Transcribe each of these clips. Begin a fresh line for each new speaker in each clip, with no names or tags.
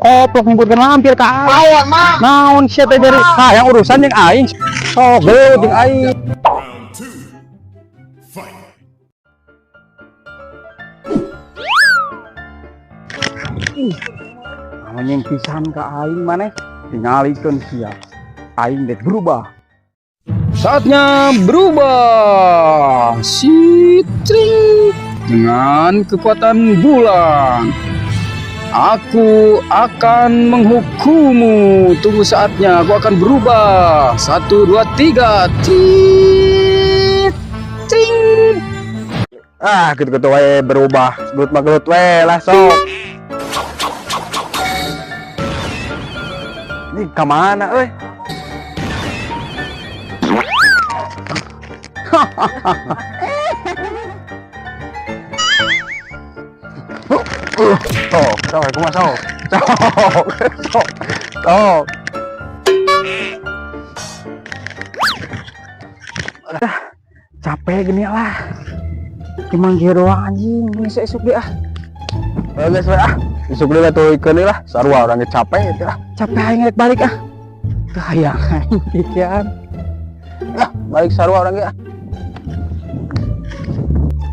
Koplok nyebutkeun lampir ka aing.
Naon, Mang?
Naon sia teh dari hayang urusan jeung aing. Sok gelut jeung aing.
Round two. Fight.
Anjing pisan ka aing maneh. Tingalikeun sia. Aing dek berubah. Saatnya berubah. Si tring dengan kekuatan bulan. Aku akan menghukummu. Tunggu saatnya aku akan berubah. Satu, dua, tiga. Tit, tring.
Ah, gitu-gitu wae berubah. Gelut mah gelut we lah sok. Ini kemana euy? Sok, sok, aku mah sok. Sok, sok, sok.
Ah, capek gini lah. Cuman kieu doang anjing, geus esuk deui ah.
Geus we ah. Isuk deui atuh ikeun lah. Sarua urang ge capek itu ah.
Capek aing rek balik ah. Teu hayang aing kikian.
Ah, balik sarua urang ge ah.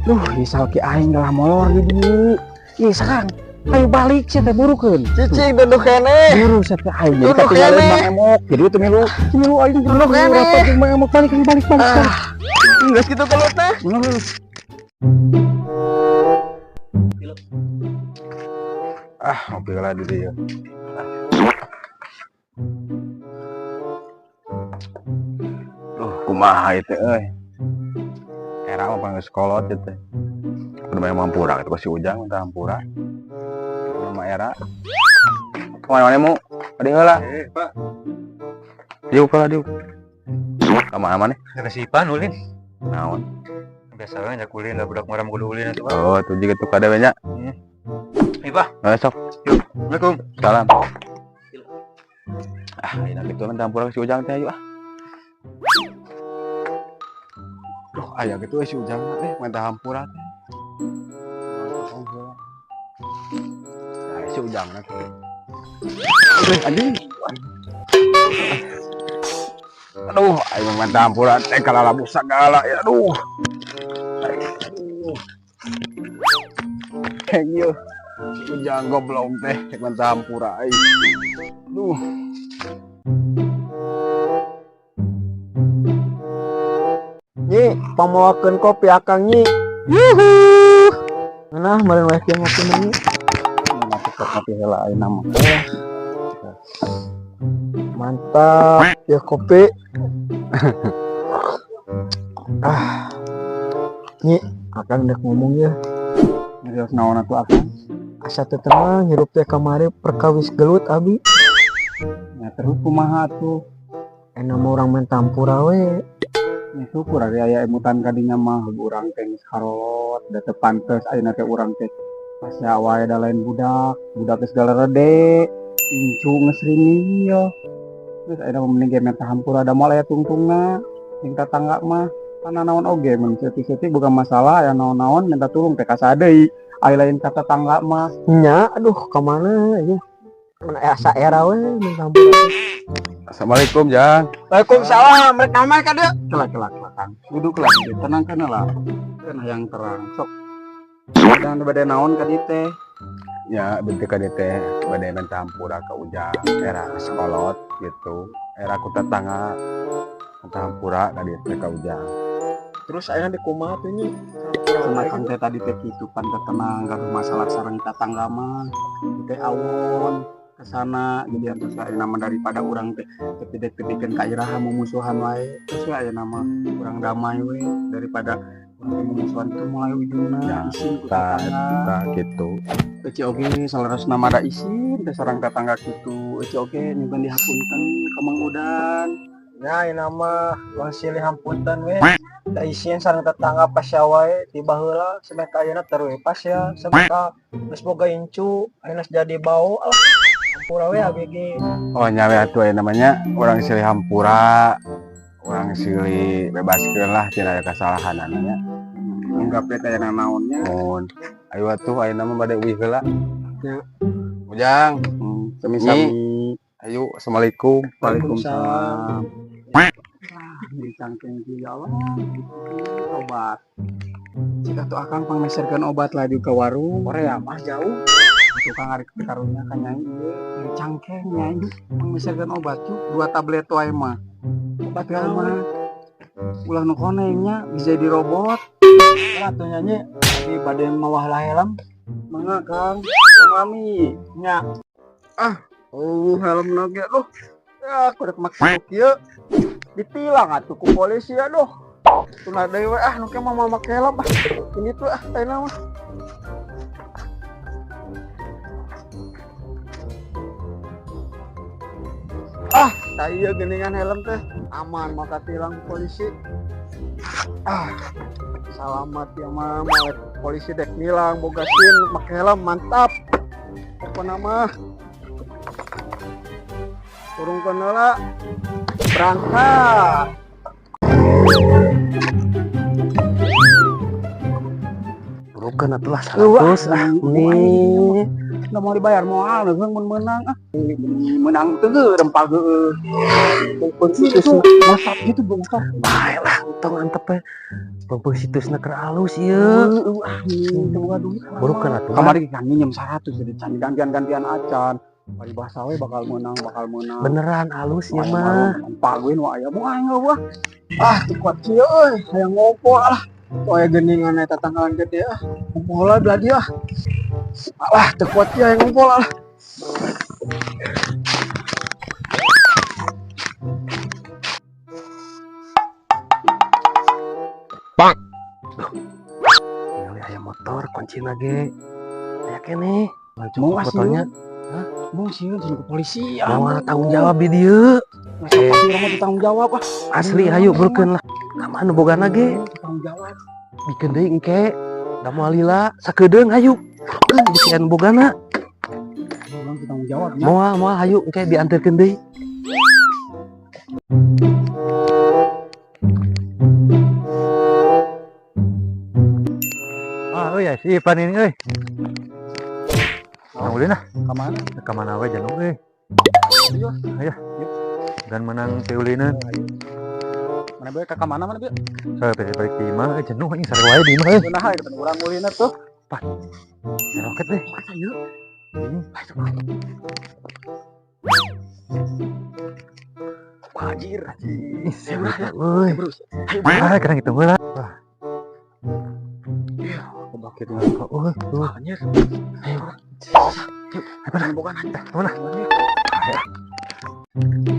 Duh, ieu salaki aing gelah molor di dieu. Ih, sarang. Ayo balik sia teh burukeun.
Cicing tunduh keneh.
Buru sia teh aing jadi
Tunduh
katinggalan
keneh.
Bang Emok. Jadi teu milu, teu milu aing
Tunduh keneh.
rapat jeung Bang Emok balik balik balik. Balik.
Geus kitu gelut teh.
Geus.
Ah, ngopi lah di dieu. Duh, kumaha ieu teh euy. Era mah panggil sekolot ieu teh. Kudu main hampura kitu si Ujang minta hampura. Nama era. Kumaha maneh mu? Adi heula.
Eh, Pak,
Diuk heula diuk. Ka mana maneh?
ngesipan ulin.
Naon?
Biasa we ngajak ulin lah budak maram kudu ulin atuh, Pak.
Oh, tuh juga tuh kade nya.
Ih, Pak.
Eh, sok.
Assalamualaikum.
Salam. Ah, ayeuna kitu minta hampura si Ujang teh ayo ah. Duh, aya kitu we si Ujang teh minta hampura teh. Ah, si Ujang teh. Aduh, anjing. Aduh, aing minta hampura teh kalalabuh sagala ya aduh. Aduh. Kayak ieu. Si Ujang goblok teh minta hampura aing. Aduh.
Nyi, pamawakeun kopi akang nyi.
Yuhu.
Nah, meureun we kieu ngopi mah nyi.
Ngopi kopi heula ayeuna mah.
Mantap ya kopi. Ah. Nyi, akang dek ngomong ya.
Geus naon atuh akang?
Asa teu tenang hirup teh kamari perkawis gelut abi.
Ya terus kumaha atuh?
Enak mah urang main tampura we.
Ya syukur ari aya emutan kadinya mah urang teh geus karolot, da teu pantes ayeuna teh urang teh pasea wae da lain budak, budak geus galerede, incu geus rini yo. Geus ayeuna mah mending ge minta hampura da moal aya tungtungna jeung tatangga mah. Kana naon oge mun seutik-seutik bukan masalah aya naon-naon minta tulung teh ka saha deui. Aya lain ka tetangga mah.
Nya, aduh kamana ieu? Mun asa era we main tampura.
Assalamualaikum, Jang.
Waalaikumsalam, rek damai ka dieu.
Kelak kelak kelak Kang. Duduk lah, tenang kan lah. Kan hayang terang sok. Dan bade naon ka dieu teh?
Ya, bentuk ka dieu teh bade minta hampura ka Ujang era sekolot gitu. Era ku tetangga minta hampura ka dieu teh ka Ujang.
Terus ayeuna di kumaha tuh nyi?
Sama kang teh tadi teh kitu pan teh tenang gaduh masalah sareng tetangga mah. Teh awon ke sana jadi antos ayeuna mah daripada urang teh tepi-tepikeun ka iraha mumusuhan wae. Terus we ayeuna mah urang damai we daripada urang teh mumusuhan teh mulai ujungna
Ya,
isin ku
tah
tetangga.
tah gitu.
Ece oge saleresna mah da isin teh sareng tetangga kitu. Ece oge nyugan dihapunten ka Mang Udan.
Ya, ayeuna mah uang silih hampunten we. Da isin sareng tetangga pasya wae tiba heula sampai ka ayeuna terus pas ya sampai ka geus boga incu ayeuna jadi bau alah hampura we abi ge.
Oh, nya we atuh aya namanya urang silih hampura, urang silih bebaskeun lah tina aya kasalahanana nya.
Anggap we teh aya naonnya.
Mun ayo atuh ayeuna mah bade uih heula.
Ya.
Ujang,
Sami-sami.
Ayo, assalamualaikum.
Waalaikumsalam. Ah, cangkeng ya Allah. Obat. Jika tuh akang pangmeserkeun obat lah di ke warung.
Korea mah jauh.
Tukang ari karunya ka nyai ieu nyeri cangkeng nyai pangmeserkeun obat tuh 2 tablet wae mah.
Obat
Wae
naon?
mah. Ulah nu koneng nya bisa dirobot.
Lah atuh nyanyi di bade mawah lah helm.
Mangga Kang, mami.
Nya.
Oh, helm ge duh. Ya, aku rek make kieu. Ditilang atuh ku polisi aduh. Tuna deui we ah nu ke mah moal make helm ah. Ini tuh ah ayeuna mah. Ah, tah ieu geuningan helm teh aman mah katilang ku polisi. Ah, salamat ya mah, moal polisi dek nilang boga SIM make helm mantap. Pokona mah turunkeun heula berangkat.
Bukan atuh lah 100 ah nih.
Nggak mau dibayar moal geus mun meunang ah. Meunang teu ge rempah geueuh. Itu mantap gitu bongkar.
Bae lah entong antep we. Peupeung situsna keur alus ieu.
Heueuh ah teu boga duit.
Burukeun atuh.
Kamari kan nginjem 100 jadi can gantian-gantian acan. Paribasa we bakal meunang, bakal meunang.
Beneran alus ieu mah.
Rempah gue nu aya moal aing eueuh. Ah, teu kuat kieu euy, hayang ngompol ah. Poe geuningan eta tanggalan gede ah. Ngumpul lah belah dia ah. Alah, teu kuat kieu hayang ngumpul ah.
Bang. Ningali aya motor kuncina ge. Aya keneh.
Mau
motornya.
Hah? Mau sieun ku polisi ah.
Moal tanggung jawab di dieu.
Masa pasti urang mah tanggung jawab ah.
Asli hayu beukeun lah. Ka mana bogana ge?
Tanggung jawab.
Bikeun deui engke. Da moal lila sakedeung hayu. Beukeun bisi anu bogana.
Urang tanggung jawab nya.
Moal moal hayu engke dianterkeun deui.
Ah, euy si Ipan ini euy. Nang ulin ah.
Ka mana?
Ka mana we janu euy.
Ayo.
Ayo. Dan menang teh ulineun.
Mana bae ka mana mana bieu?
Saya teh balik di imah euy jenuh anjing sarua wae di imah euy.
Nah, eta urang ulina tuh.
Pan. Roket deh.
Ayo. Anjir.
Euy. Ah, keren gitu heula. Wah.
Kebakit.
Oh, oh.
Anjir.
Ayo.
Apa bukan
Mana?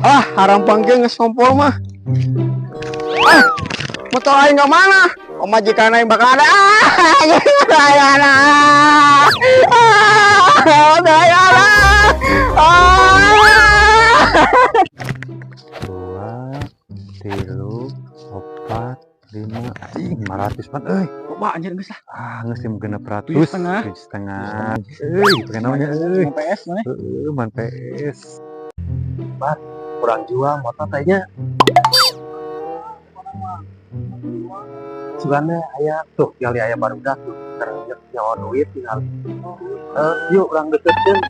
Ah, haram panggil geus ngompol mah. Ah, motor aing ka mana? Oh, majikan aing bakal ada. Ah, dayana. Ah, dayana. Ah.
2, 3, 4, 5, 500 pan euy.
Loba anjir geus lah.
Ah, geus 600.
7,5.
7,5. Euy, pengen naonnya euy.
Mau PS mana?
Heeh, man PS.
Bat, kurang jual motor teh nya. Sugana aya tuh gali aya barudak tuh keur nyawa duit tinggal. Yuk urang deketkeun.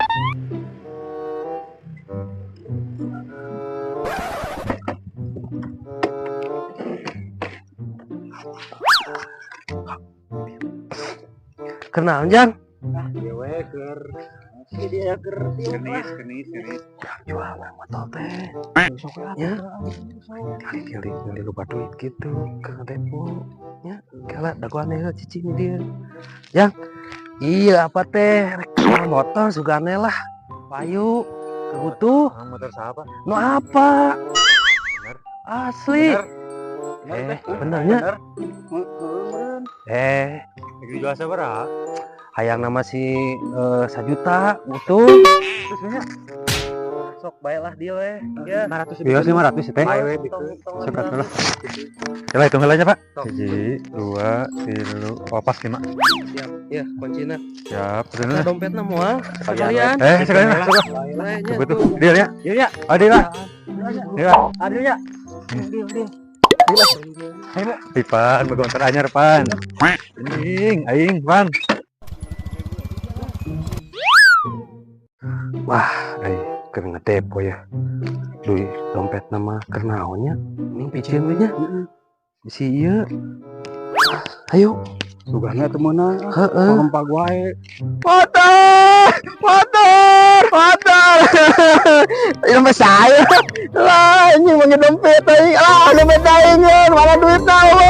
Kenal Jang?
Ah, ieu we keur dia keur
Kenis, kenis, kenis.
Jual motor teh.
Sok we
Ya. Kali kali loba duit gitu ke depo. Ya, kala dagoan heula cicing dia. Jang. Iya apa teh rek jual motor sugane lah. Payu kebutuh.
Motor siapa?
Nu apa?
Bener.
Asli.
Bener.
Benernya.
Lagi dijual sabaraha?
Hayang nama si 1 juta butuh.
Terus
Sok baiklah dia we. Ya.
500.
Iya, 500 teh.
Ayo we
Sok atuh lah. Coba hitung heula nya, Pak. 1, 2, 3, 4, 5.
Siap. Ya, kuncina.
Siap.
Nah, dompetna moal. Sekalian.
Sekalian lah. Sok.
Kayaknya
Betul.
tuh.
Deal ya?
Deal ya?
Oh, deal lah. Deal lah.
Adil ya? Deal, deal.
Ipan, boga motor anyar, Pan. Aing, aing, Pan.
Wah, euy, keur ngedepo ya. Duit dompet nama keur naon nya? Ning piceun we nya. Bisi ieu. Ayo.
Sugana teu meunang.
Heeh.
Rempag wae.
Motor, motor, motor. Ini mah saya. Lah, ini mau dompet aing. Ah, dompet aing, mana duitna euweuh.